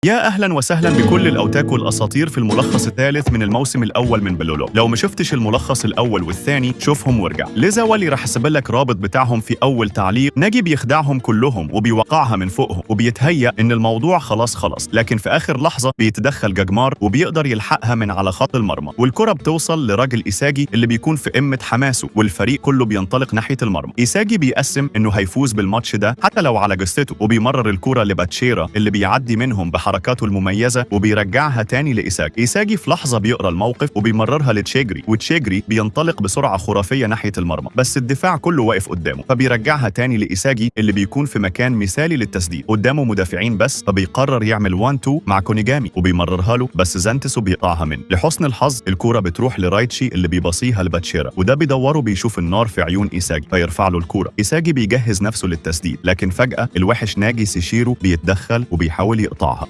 يا اهلا وسهلا بكل الاوتاكو الاساطير في الملخص الثالث من الموسم الاول من بلولو. لو ما شفتش الملخص الاول والثاني شوفهم وارجع. لذا ولي راح اسيب لك رابط بتاعهم في اول تعليق. ناجي بيخدعهم كلهم وبيوقعها من فوقهم وبيتهيأ ان الموضوع خلاص خلص، لكن في اخر لحظة بيتدخل جاجمار وبيقدر يلحقها من على خط المرمى، والكره بتوصل لراجل ايساجي اللي بيكون في قمة حماسه، والفريق كله بينطلق ناحية المرمى. ايساجي بيقسم انه هيفوز بالماتش ده حتى لو على جثته، وبيمرر الكره لباتشيرا اللي بيعدي منهم بحركاته المميزة وبيرجعها تاني لايساجي. ايساجي في لحظة بيقرا الموقف وبيمررها لتشيجري، وتشيجري بينطلق بسرعة خرافية ناحية المرمى، بس الدفاع كله واقف قدامه، فبيرجعها تاني لايساجي اللي بيكون في مكان مثالي للتسديد، قدامه مدافعين بس، فبيقرر يعمل 1-2 مع كونيجامي وبيمررها له، بس زانتسو بيقطعها منه. لحسن الحظ الكورة بتروح لرايتشي اللي بيباصيها لباتشيرا، وده بيدوره بيشوف النار في عيون ايساجي فيرفع له الكورة. ايساجي بيجهز نفسه للتسديد، لكن فجاة الوحش ناجي سيشيرو بيتدخل وبيحاول يقطعها.